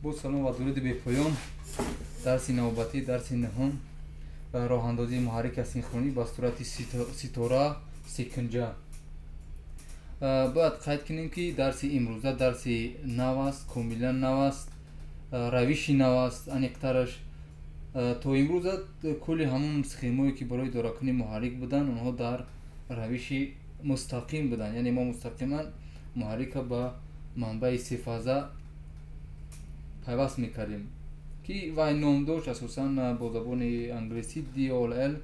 Боз салом ва дуруди бепоён. Дарси навбатӣ, дарси нӯҳум, роҳандозии муҳаррики асинхронӣ ба сурати ситора секинҷа. Бояд қайд кунем, ки дарси имрӯза дарси нав аст, комилан нав аст, равиши нав аст, аниқтараш. То имрӯза кулли ҳамон схемое, ки барои идоракунии муҳаррик буданд, онҳо дар равиши мустақим буданд, яъне мо мустақиман муҳаррика ба манбаи сефаза пайваст мекардем, ки вай ном дошт, асосан бо забони англисӣ DOL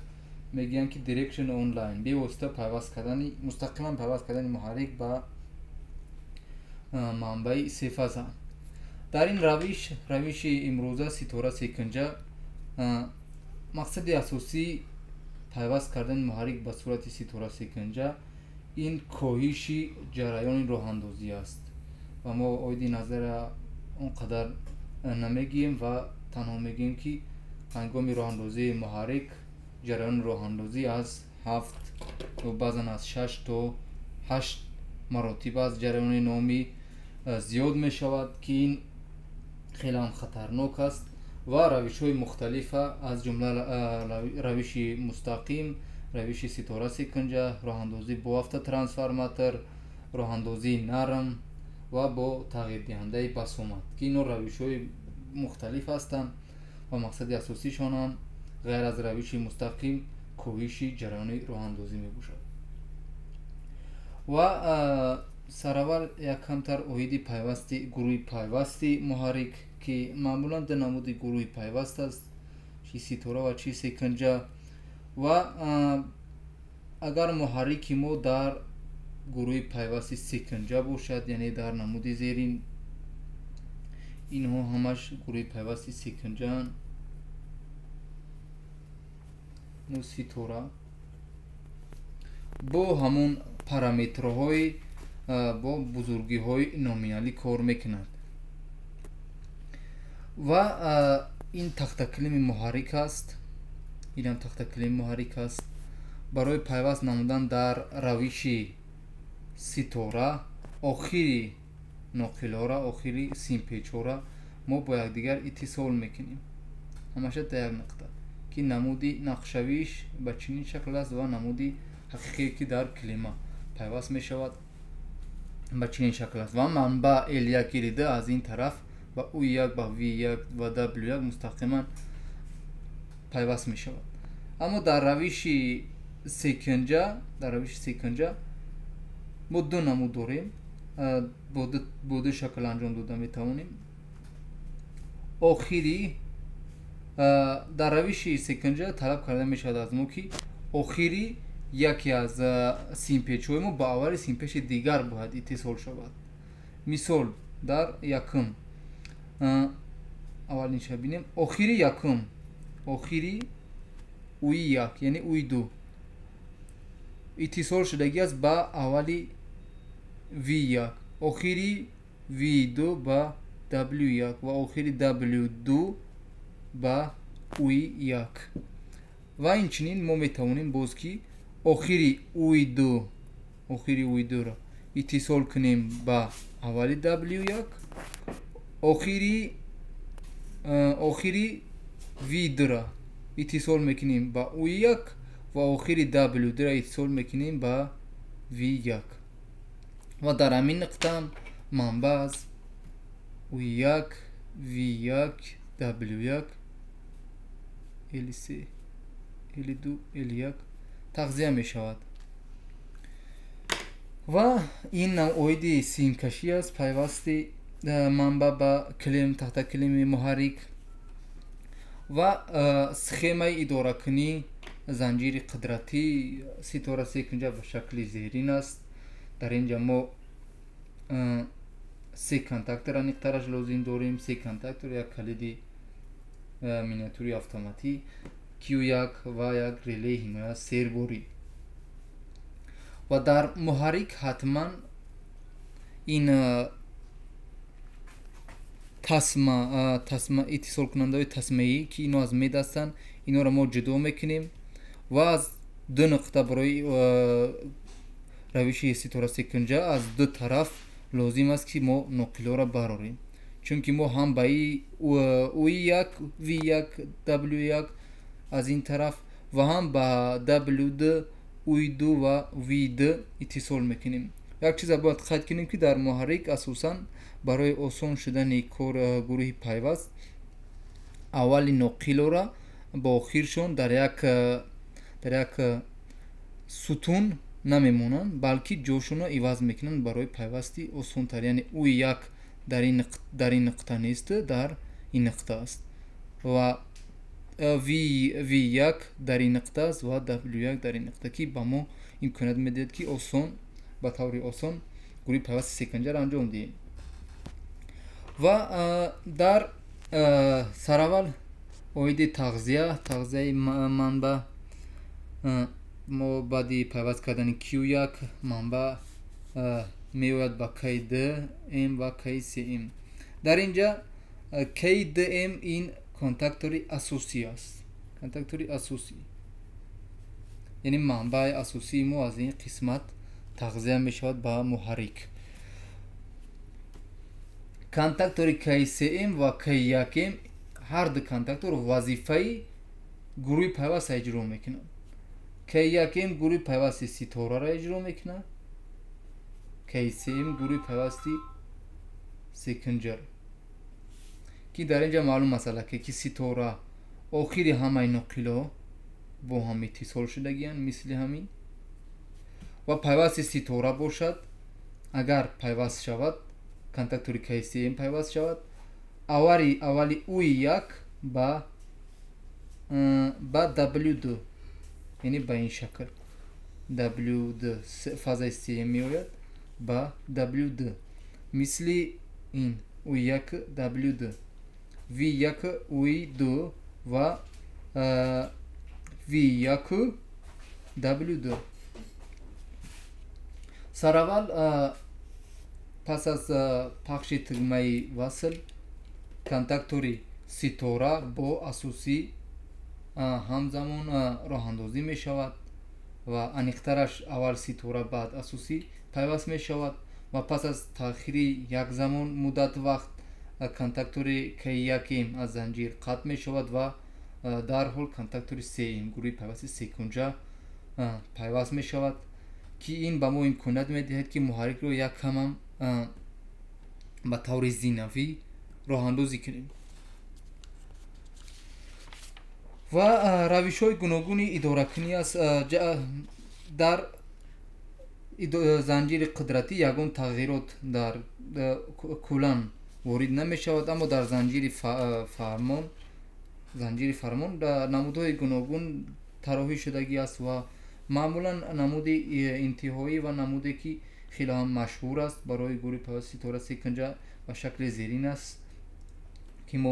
мегӯянд, ки Direction Online, бевосита пайваст кардани, мустақиман пайваст кардани муҳаррик ба манбаи сефаза. Дар ин равиш, равиши имрӯза ситора секинҷа, мақсади асосии пайваст кардани муҳаррик ба сурати ситора секинҷа ин коҳиши ҷараёни роҳандозӣ аст ва мо оиди назара он қадар намегӯем ва танҳо мегӯем, ки ҳангоми роҳандозии муҳаррик ҷараёни роҳандозӣ аз 7 ё баъзан аз 6 то 8 маротиба аз ҷараёни номӣ зиёд мешавад, ки ин хеле ҳам хатарнок аст. Ва равишҳои мухталифа, аз ҷумла равиши мустақим, равиши ситора секинҷа, роҳандозӣ бо автотрансформатор, роҳандозии нарм ва бо тағйирдиҳандаи басомад, ки ино равишҳои мухталиф ҳастанд ва мақсади асосишон ҳам ғайр аз равиши мустақим коҳиши ҷараёни роҳандозӣ мебошад. Ва сараввал як камтар оиди пайвасти гурӯҳи пайвасти муҳаррик, ки маъмулан ду намуди гурӯҳи пайваст аст, чи ситора ва чи секинҷа. Ва агар муҳаррики мо дар гурӯҳи пайвасти секинҷа бошад, яъне дар намуди зерин, инҳо ҳамаш гурӯҳи пайвасти секинҷаанд, ну ситора бо ҳамон параметрҳои, бо бузургиҳои номиналӣ кор мекунад. Ва ин тахтакилими муҳаррик аст, инам тахтакилими муҳаррик аст. Барои пайваст намудан дар равиши ситора охири ноқилҳоро, охири симпечҳоро мо бо якдигар иттисол мекунем, ҳамаша дар як нуқта, ки намуди нақшавиш ба чунин шакл аст ва намуди ҳақиқие, ки дар клема пайваст мешавад, ба чунин шакл аст. Ва манбаъ L1, L2 аз ин тараф ба U1, ба V1 ва W1 мустақиман пайваст мешавад. Аммо дар равиши секинҷа, дар равиши секинҷа мо ду намуд дорем, бо ду шакл анҷом дода метавонем. Охири дар равиши секинҷа талаб карда мешавад аз мо, ки охири яке аз симпечҳои мо ба аввали симпечи дигар бояд иттисол шавад. Мисол, дар якум аввалинша бинем: охири якум, охири уи як, яъне уи ду иттисол шудагӣ аст ба аввали V1, охири V2 ба W1 ва охири W2 ба уи як. Ва инчунин мо метавонем боз, ки охири уи ду, охири уи дуро иттисол кунем ба аввали W1, охири V2-ро иттисол мекунем ба U1 ва охири W2-ро иттисол мекунем ба V1. Ва дар ҳамин нуқта манбаъ аз U1, V1, W1, L3, L2, L1 тағзия мешавад. Ва ин оиди симкашӣ аст, пайвасти манбаъ ба клем, тахтаклеми муҳаррик. Ва схемаи идоракунӣ занҷири қудратӣ ситора секинҷа ба шакли зерин аст. Дар ин ҷа мо се контактор, аниқтараш, лозим дорем: се контактор, як калиди миниатюри автоматӣ Q1 ва як релеи ҳимоя серборӣ. Ва дар муҳаррик ҳатман ин тасма, тасма, иттисолкунандаҳои тасмаӣ, ки ино аз мед ҳастанд, инҳоро мо ҷудо мекунем ва аз ду нуқта барои равиши ситора секинҷа аз ду тараф лозим аст, ки мо ноқилҳоро барорем. Чунки мо ҳам ба U1, V1, W1 аз ин тараф ва ҳам ба W2, U2 ва V2 иттисол мекунем. Як чиза бояд қайд кунем, ки дар муҳаррик асосан барои осон шудани кор гурӯҳи пайваст аввали ноқилора ба охиршон дар як сутун намемонанд, балки ҷошонро иваз мекунанд барои пайвасти осонтар. Яъне U1 дар ин нуқта нест, дар ин нуқта аст ва V1 дар ин нуқта аст ва W1 дар ин нуқта, ки ба мо имконият медиҳад, ки осон ба таври осон гурӯҳи пайвасти секанҷаро анҷом диҳем. Ва дар сараввал оиди тағзияи манбаъ мо баъди пайваст кардани Q1 манбаъ меояд ба K2M ва K3M. Дар ин ҷа K2M ин контактори асосӣ аст. Контактори асосӣ, яъне манбаи асосии мо аз ин қисмат тағзия мешавад ба муҳаррик. Контактори K3M ва K1M ҳар ду контактор вазифаи гурӯҳи пайваст иҷро мекунанд. K1M гурӯҳи пайвасти ситораро иҷро мекунад, K3M гурӯҳи пайвасти секунҷаро, ки дар ин ҷа маълум масъала, ки ситора охири ҳамаи ноқилҳо бо ҳам иттисол шудагианд, мисли ҳамин, ва пайвасти ситора бошад, агар пайваст шавад, контактори K3M пайваст шавад, аввали U1 ба W2, яъне ба ин шакл W2 фазаи 3 меояд ба W2, мисли ин U1 W2, V1 U2 ва V1 W2. Сараввал пас аз пахши тугмаи васл контактори ситора бо асосӣ ҳамзамон роҳандозӣ мешавад ва аниқтараш аввал ситора, баъд асосӣ пайваст мешавад ва пас аз таъхири як замон муддат вақт контактори K1M аз занҷир қатъ мешавад ва дарҳол контактори 3M гурӯҳи пайвасти секунҷа пайваст мешавад, ки ин ба мо имконият медиҳад, ки муҳаррикро як камам ба таври зинавӣ роҳандозӣ кунем. Ва равишҳои гуногуни идоракунӣ аст. Дар занҷири қудратӣ ягон тағйирот дар куллан ворид намешавад, аммо дар занҷири фармон намудҳои гуногун тароҳӣ шудагӣ аст ва маъмулан намуди интиҳоӣ ва намуде, ки хеле ҳам машҳур аст барои гурӯҳи пайвасти ситора секунҷа ба шакли зерин аст, ки мо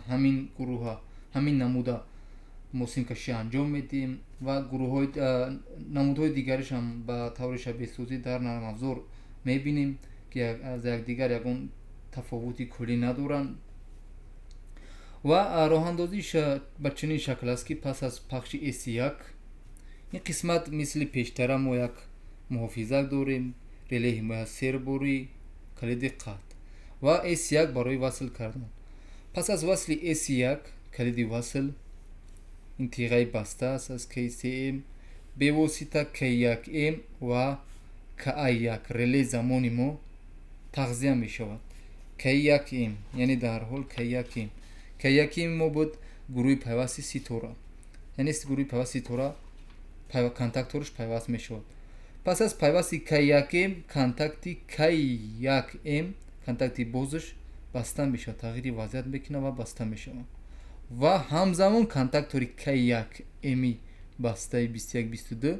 ҳамин гурӯҳа, ҳамин намуда мо симкашӣ анҷом медиҳем ва гурӯҳҳои намудҳои дигариш ҳам ба таври шабеҳсозӣ дар нармафзор мебинем, ки аз якдигар ягон тафовути куллӣ надоранд. Ва роҳандозиш ба чунин шакл аст, ки пас аз пахши S1 ин қисмат мисли пештара мо як муҳофизак дорем, реле ҳимоя серборӣ, калиди қатъ ва S1 барои васл кардан. Пас аз васли S1 калиди васл ин тиғаи баста аст аз K3M бевосита K1M ва KA1 реле замони мо тағзия мешавад. K1M, яъне дарҳол K1M. K1M мо буд гурӯҳи пайвасти ситора, яъне гурӯҳи пайвасти ситора контактораш пайваст мешавад. Пас аз пайвасти K1M контакти K1M контакти бозаш баста мешавад, тағйири вазъият мекунад ва баста мешавад ва ҳамзамон контактори K1M бастаи 21-22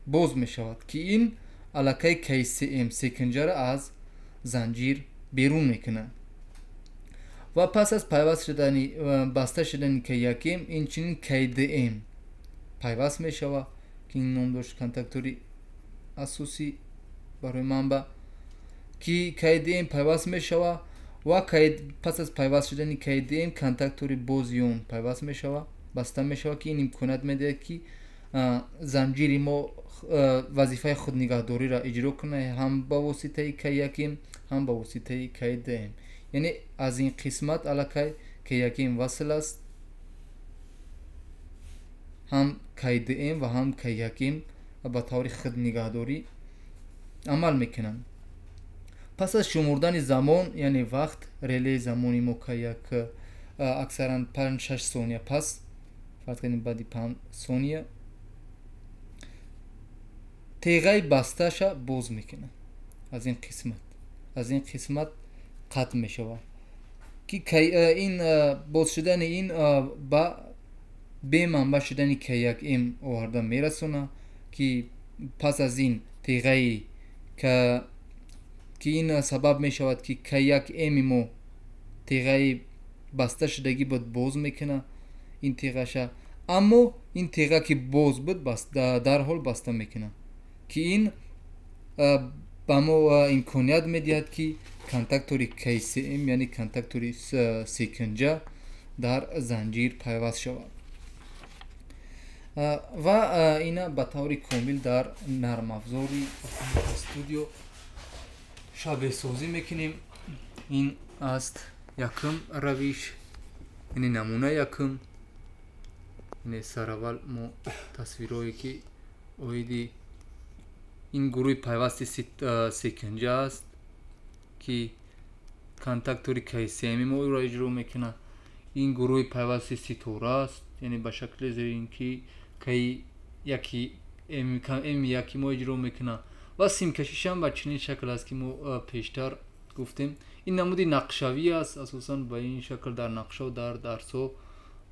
боз мешавад, ки ин аллакай K3M секунҷаро аз занҷир берун мекунад. Ва пас аз пайваст шудани баста шудани K1M инчунин K2M пайваст мешавад, ки ин ном дошт контактори асосӣ барои манбаъ, ки K2M пайваст мешавад ва пас аз пайваст шудани K2M контактори бози он пайваст мешавад, баста мешавад, ки ин имконият медиҳад, ки занҷири мо вазифаи худнигаҳдориро иҷро кунад ҳам ба воситаи K1M, ҳам ба воситаи K2M. Яъне аз ин қисмат аллакай К1М васл аст, ҳам К2М ва ҳам К1М ба таври худ нигаҳдорӣ амал мекунанд. Пас аз шумурдани замон, яъне вақт, релеи замони мо К1 аксаран 5-6 сония пас, фарз кардем баъди 5 сония, теғаи басташа боз мекунад. Аз ин қисмат, аз ин қисмат қатъ мешавад, ки ин боз шудани ин ба беманбаъ шудани К1М оварда мерасонад, ки пас аз ин теғаи ки ин сабаб мешавад, ки К1М мо теғаи баста шудагӣ буд боз мекунад ин теғаша, аммо ин теға ки боз буд дарҳол баста мекунад, ки ин ба мо имконият медиҳад, ки контактори К3М, яъне контактори секунҷа дар занҷир пайваст шавад. Ва ина ба таври комил дар нармафзори студио шабеҳсозӣ мекунем. Ин аст якум равиш, яъне намуна якум. Яъне сараввал мо тасвирҳое ки оиди ин гурӯҳи пайвасти секунҷа аст, ки контактори К3М мо ӯро иҷро мекунад. Ин гурӯҳи пайвасти ситора аст, яъне ба шакли зерин, ки К1М1 мо иҷро мекунад. Ва симкашишам ба чунин шакл аст, ки мо пештар гуфтем. Ин намуди нақшавӣ аст, асосан ба ин шакл дар нақшао, дар дарсҳо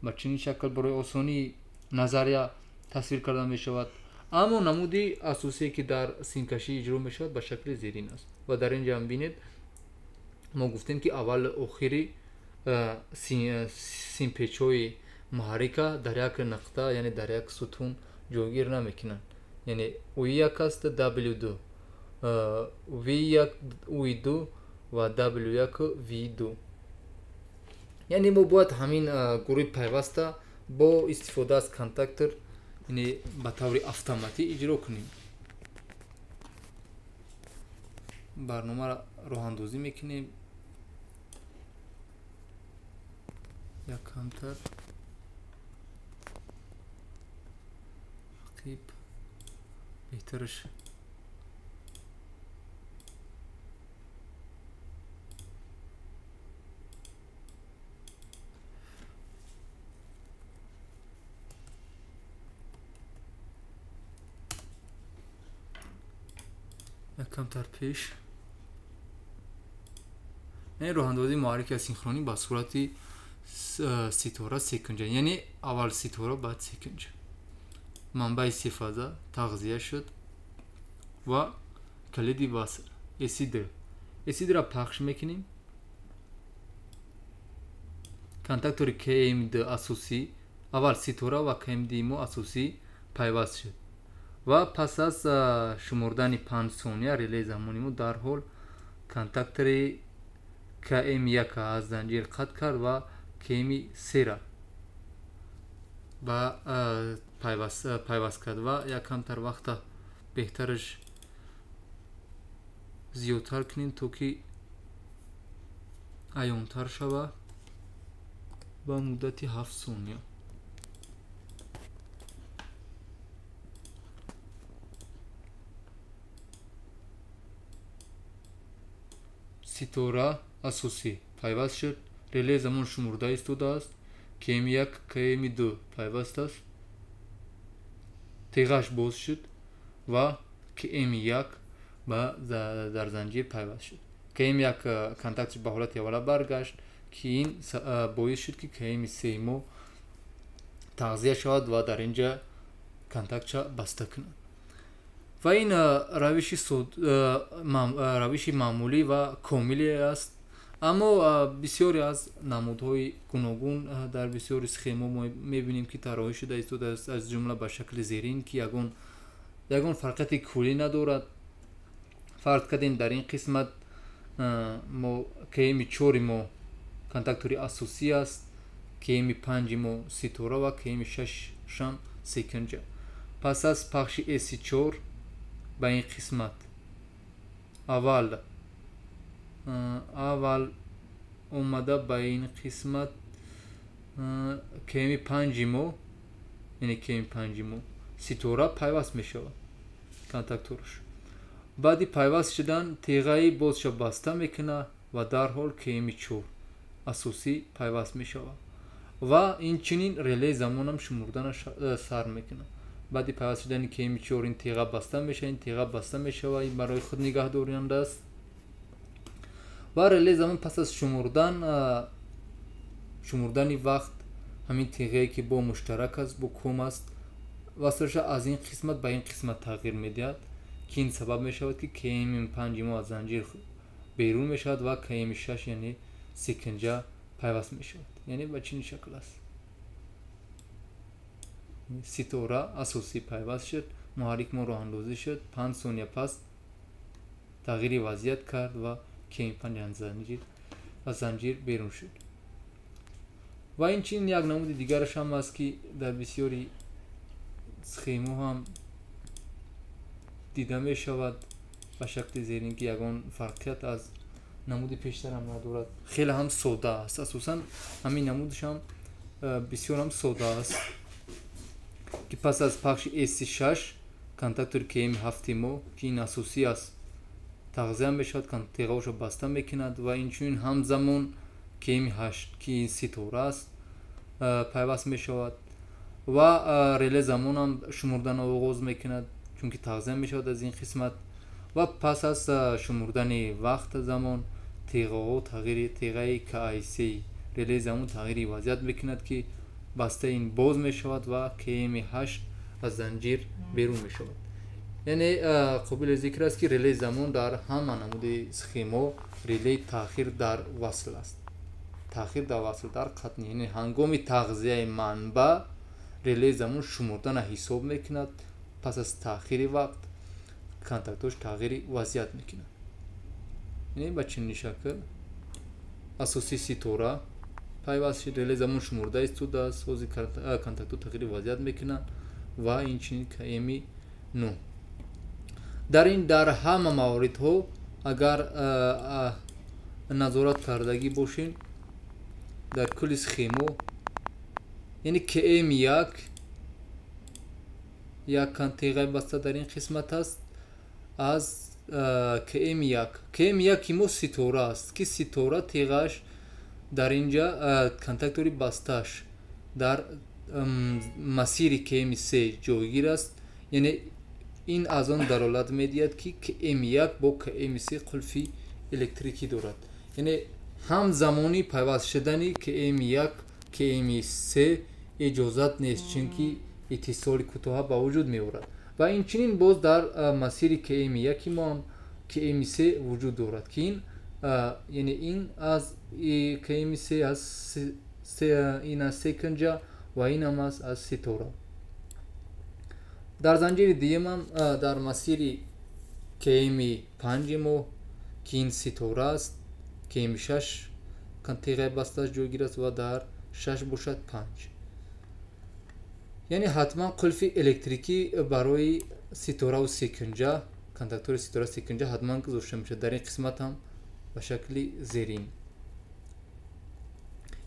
ба чунин шакл барои осонии назария тасвир карда мешавад. Аммо намуди асосие, ки дар симкашӣ иҷро мешавад, ба шакли зерин аст. Ва дар ин ҷа бинед, мо гуфтем, ки аввал охири симпечҳои муҳаррика дар як нуқта, яъне дар як сутун ҷойгир намекунанд. Яъне У1 аст, W2, V1, U2 ва W1, V2. Яъне мо бояд ҳамин гурӯҳи пайваста бо истифода аз контактор, яъне ба таври автоматӣ иҷро кунем. Барномаро роҳандозӣ мекунем. Як камтар ақиб беҳтараш. Як камтар пеш. Яъне роҳандозии муҳаррики асинхронӣ ба сурати ситора секунҷа, яъне аввал ситора, баъд секунҷа. Манбаи сефаза тағзия шуд ва калиди васл SID. SID-ро пахш мекунем. Контактори КМД асосӣ, аввал ситора ва КМД мо асосӣ пайваст шуд. Ва пас аз шумурдани 5 сония релеи замони мо дарҳол контактори КМ1 аз занҷир қатъ кард ва КМ3-ра ба пайваст кард ва як камтар вақта беҳтараш зиёдтар кунем, то ки аёнтар шавад ба муддати 7 сония. Ситора асосӣ пайваст шуд, релеи замон шумурда истодааст, КМ1, КМ2 пайваст аст, теғаш боз шуд ва КМ1 ба дар занҷир пайваст шуд. КМ1 контактш ба ҳолати аввала баргашт, ки ин боис шуд, ки КМ3 мо тағзия шавад ва дар ин ҷа контактша баста кунад. Ва ин равиши маъмулӣ ва комиле аст, аммо бисёре аз намудҳои гуногун дар бисёри схемаҳо мо мебинем, ки тарроҳӣ шуда истодааст, аз ҷумла ба шакли зерин, ки ягон фарқияти куллӣ надорад. Фарз кардем, дар ин қисмат мо КМ4 мо контактори асосӣ аст, КМ5 мо ситора ва КМ6 шам секунҷа. Пас аз пахши S4 ба ин қисмат аввал омада ба ин қисмат КМ 5 мо, яъне КМ 5 мо ситора пайваст мешавад контактораш. Баъди пайваст шудан теғаи бозша баста мекунад ва дарҳол КМ 4 асосӣ пайваст мешавад ва инчунин реле замонам шумурданаш сар мекунад. Баъди пайваст шудани КМ 4 ин теға баста мешавад, ин теға баста мешавад, ин барои худ нигаҳдоранда аст ва реле замон пас аз шумурдани вақт ҳамин теғае ки бо муштарак аст, бо ком аст, васлаша аз ин қисмат ба ин қисмат тағйир медиҳад, ки ин сабаб мешавад, ки КМ 5 мо аз занҷир берун мешавад ва КМ 6, яъне секинҷа пайваст мешавад. Яъне ба чунин шакл аст. Ситора асосӣ пайваст шуд, муҳаррик мо роҳандозӣ шуд, 5 сония пас тағйири вазъият кард ва КМ 5 аз занҷир берун шуд. Ва инчунин як намуди дигараш ҳам аст, ки дар бисёри схемаҳо ҳам дида мешавад ба шакли зерин, ки ягон фарқият аз намуди пештарам надорад, хеле ҳам сода аст. Асосан ҳамин намудаш ҳам бисёр ҳам сода аст, ки пас аз пахши S6 контактори КМ 7 мо, ки ин асосӣ аст, тағзия мешавад, теғаҳошо баста мекунад ва инчунин ҳамзамон КМ 8, ки ин ситора аст, пайваст мешавад ва реле замонам шумурдан оғоз мекунад, чунки тағзия мешавад аз ин қисмат ва пас аз шумурдани вақт замон теғаҳо тағйири теғаи КИС реле замон тағйири вазъият мекунад, ки бастаи ин боз мешавад ва КМ 8 аз занҷир берун мешавад. Яъне қобили зикр аст, ки реле замон дар ҳама намуди схемо релеи таъхир дар васл аст. Таъхир дар васл, дар қатъ, яъне ҳангоми тағзияи манбаъ релеи замон шумурдана ҳисоб мекунад, пас аз таъхири вақт контактош тағйири вазъият мекунад. Яъне ба чунин шакл асосӣ ситора пайваст шуд, реле замон шумурда истодааст, ҳозир контактҳо тағйири вазъият мекунанд ва инчунин КМ 9. Дар ин дар ҳама мавридҳо агар назорат кардагӣ бошем, дар кулли схемо, яъне КМ 1 як теғаи баста дар ин қисмат аст аз КМ 1. КМ 1 мо ситора аст, ки ситора теғааш дар инҷа контактори бастааш дар масири КМ 3 ҷойгир аст. Яъне ин аз он далолат медиҳад, ки КМ 1 бо КМ 3 қулфи электрикӣ дорад. Яъне ҳамзамони пайваст шудани КМ 1 КМ 3 иҷозат нест, чунки иттисоли кӯтоҳа ба вуҷуд меорад. Ва инчунин боз дар масири КМ 1 мо ҳам КМ 3 вуҷуд дорад, ки ин яъне ин аз КМ 3 аз ин аз секинҷа ва ин ҳам аз ситора. Дар занҷири дуюмам дар масири КМ 5 мо, ки ин ситора аст, КМ 6 теғаи бастааш ҷойгир аст ва дар 6 бошад 5. Яъне ҳатман қулфи электрикӣ барои ситораву секинҷа, контактори ситора секинҷа ҳатман гузошта мешавад дар ин қисмат ҳам ба шакли зерин.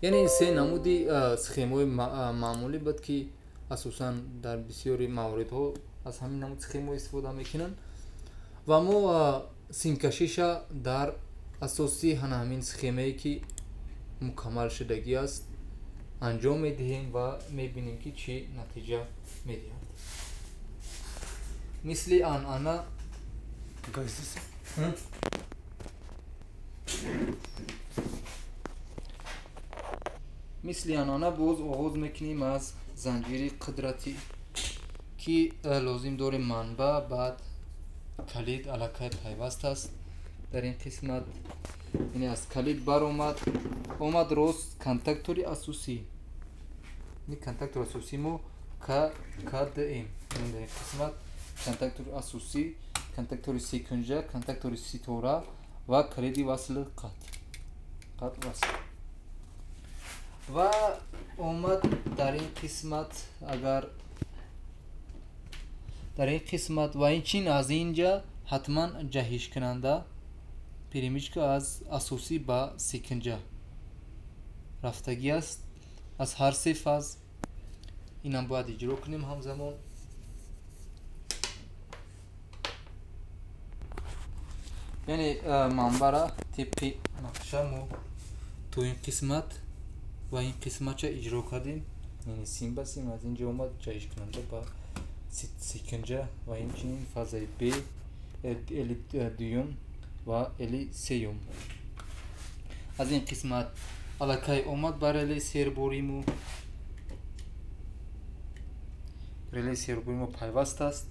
Яъне ин се намуди схемаҳои маъмулӣ буд, ки асосан дар бисёри мавридҳо аз ҳамин намуд схемаҳо истифода мекунанд ва мо симкашиша дар асоси ҳана ҳамин схемае, ки мукаммал шудагӣ аст, анҷом медиҳем ва мебинем, ки чӣ натиҷа медиҳад. Мисли анъана боз оғоз мекунем аз занҷири қудратӣ, ки лозим дорем манбаъ, баъд калид аллакай пайваст аст дар ин қисмат. Яъне аз калид баромад, омад рост контактори асосӣ. Ин контактори асосӣ мо КДМ дар ин қисмат контактори асосӣ, контактори секунҷа, контактори ситора ва калиди васли қатъ васл. Ва омад дар ин қисмат, агар дар ин қисмат ва инчин аз инҷа ҳатман ҷаҳишкунанда перемычка аз асосӣ ба секинҷа рафтагӣ аст аз ҳар се фаз. Инам бояд иҷро кунем ҳамзамон. Яъне манбара тибқи нақша мо то ин қисмат ва ин қисматча иҷро кардем. Яъне сим ба сим аз инҷо омад ҷаҳишкунанда ба секинҷа ва инчунин фазаи Б, эли дуюм ва эли сеюм. Аз ин қисмат аллакай омад ба реле сербориму. Реле серборимо пайваст аст,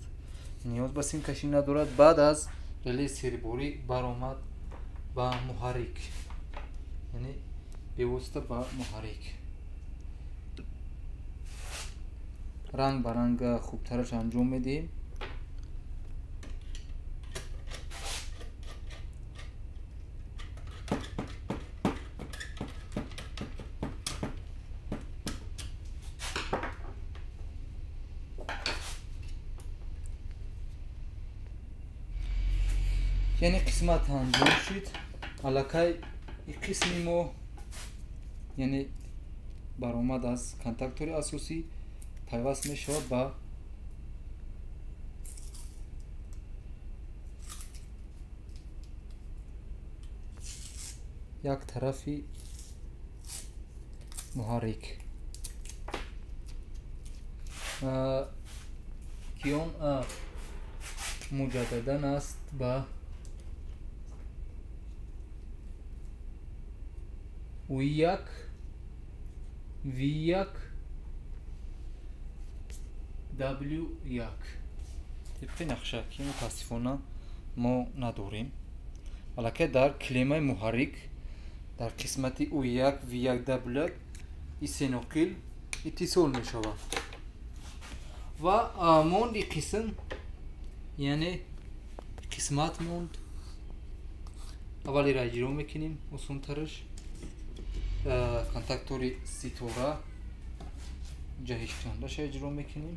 ниёз ба симкашӣ надорад. Баъд аз реле серборӣ баромад ба муҳаррик, яъне бевосита ба муҳаррик. Ранг ба ранг хубтараш анҷом медиҳем. Яъне қисмат анҷом шуд. Аллакай и қисми мо, яъне баромад аз контактори асосӣ пайваст мешавад ба як тарафи муҳаррик, ки он муҷаддадан аст ба У1, В1, W1. Тибқи нақша, ки мутаассифона мо надорем. Аллакай дар клемаи муҳаррик дар қисмати У1, В1, W1 и се ноқил иттисол мешавад. Ва монд и қисм, яъне қисмат монд. Аввалира иҷро мекунем осонтараш. Контактори ситора ҷаҳишкунандаша иҷро мекунем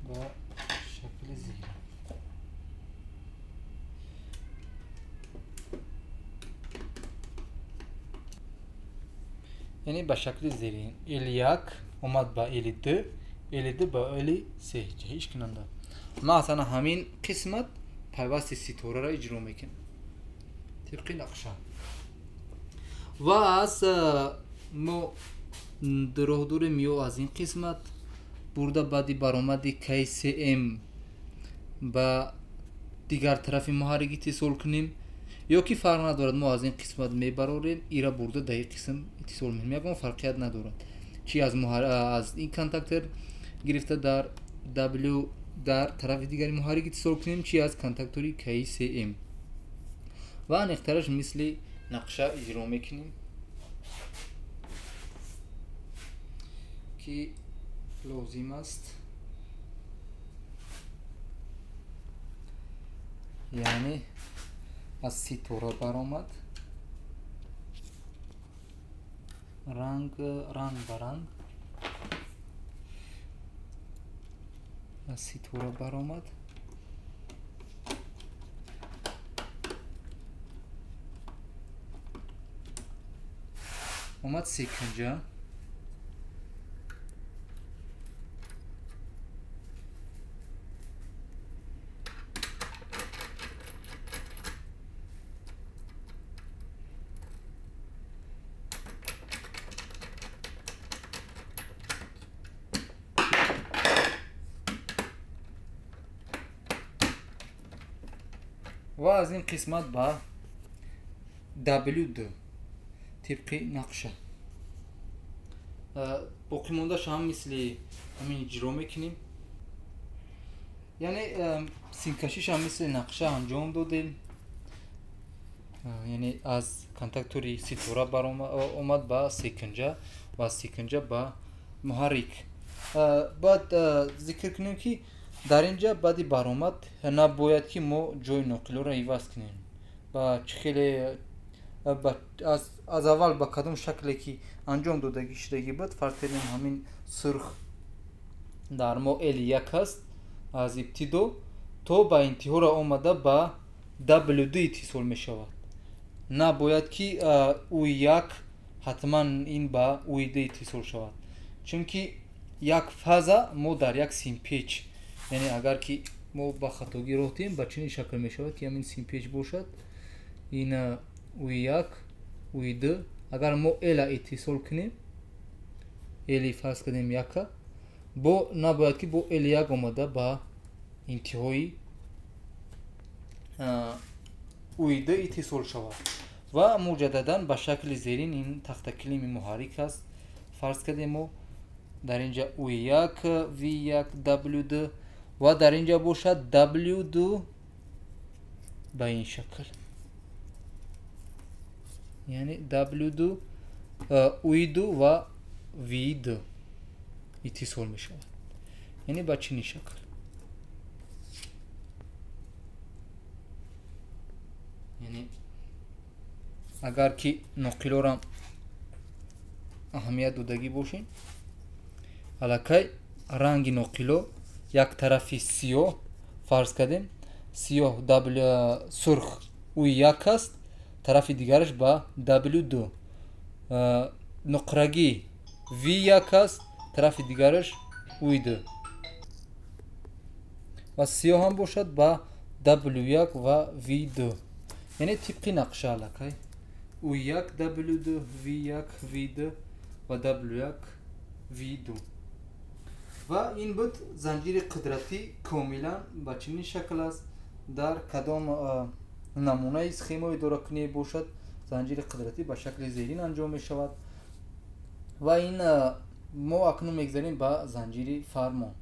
ба шакли зер. Яъне ба шакли зерин L1 омад ба L2, L2 ба L3 ҷаҳишкунанда. Масалан ҳамин қисмат пайвасти ситораро иҷро мекунем тибқи нақша. Ва аз мо роҳ дорем ё аз ин қисмат бурда баъди баромади КСМ ба дигар тарафи муҳаррик иттисол кунем, ё ки фарқ надорад, мо аз ин қисмат мебарорем, ира бурда дар ин қисм иттисол мекунем. Ягон фарқият надорад, чи аз ин контактор гирифта дар W дар тарафи дигари муҳаррик иттисол кунем, чи аз контактори КСМ. Ва аниқтараш мисли нақша иҷро мекунем, ки лозим аст. Яъне аз ситора баромад, ранг ранг ба ранг аз ситора баромад. Омад секинҷа. Ва аз ин қисмат ба W2 тибқи нақша. Боқӣ мондааш ҳам мисли ҳамин иҷро мекунем. Яъне симкашиш ҳам мисли нақша анҷом додем. Яъне аз контактори ситора омад ба секинҷа ва аз секинҷа ба муҳаррик. Бояд зикр кунем, ки дар ин ҷа баъди баромад набояд ки мо ҷои ноқилҳоро иваз кунем. Ба чӣ хеле аз аввал ба кадом шакле ки анҷом додагӣ шудагӣ буд, фарз кардем ҳамин сурх дар мо L1 аст, аз ибтидо то ба интиҳоро омада ба W2 иттисол мешавад. Набояд ки У1 ҳатман ин ба У2 иттисол шавад, чунки як фаза мо дар як симпеч, яъне агар ки мо ба хатогӣ роҳ диҳем, ба чунин шакл мешавад ки ҳамин симпеч бошад, ин У1, У2. Агар мо Л-а иттисол кунем, Л фарз кардем яка, бо набояд ки бо Л1 омада ба интиҳои У2 иттисол шавад. Ва муҷаддадан ба шакли зерин ин тахтакилими муҳаррик аст. Фарз кардем мо дар инҷа У1, В1, W2 ва дар инҷа бошад W2 ба ин шакл, яъне W2, У2 ва В2 иттисол мешавад, яъне ба чунин шакл. Яъне агар ки ноқилорам аҳамият додагӣ бошем, аллакай ранги ноқило як тарафи сиёҳ, фарз кардем сиёҳ W сурх У1 аст, тарафи дигараш ба W2, нуқрагӣ В1 аст, тарафи дигараш У2 ва сиёҳ ҳам бошад ба W1 ва В2. Яъне тибқи нақша аллакай У1, W2, В1, В2 ва W1, В2. Ва ин буд занҷири қудратӣ, комилан ба чунин шакл аст. Дар кадом намунаи схемаи идоракуние бошад, занҷири қудратӣ ба шакли зерин анҷом мешавад. Ва ин мо акнун мегзарем ба занҷири фармон.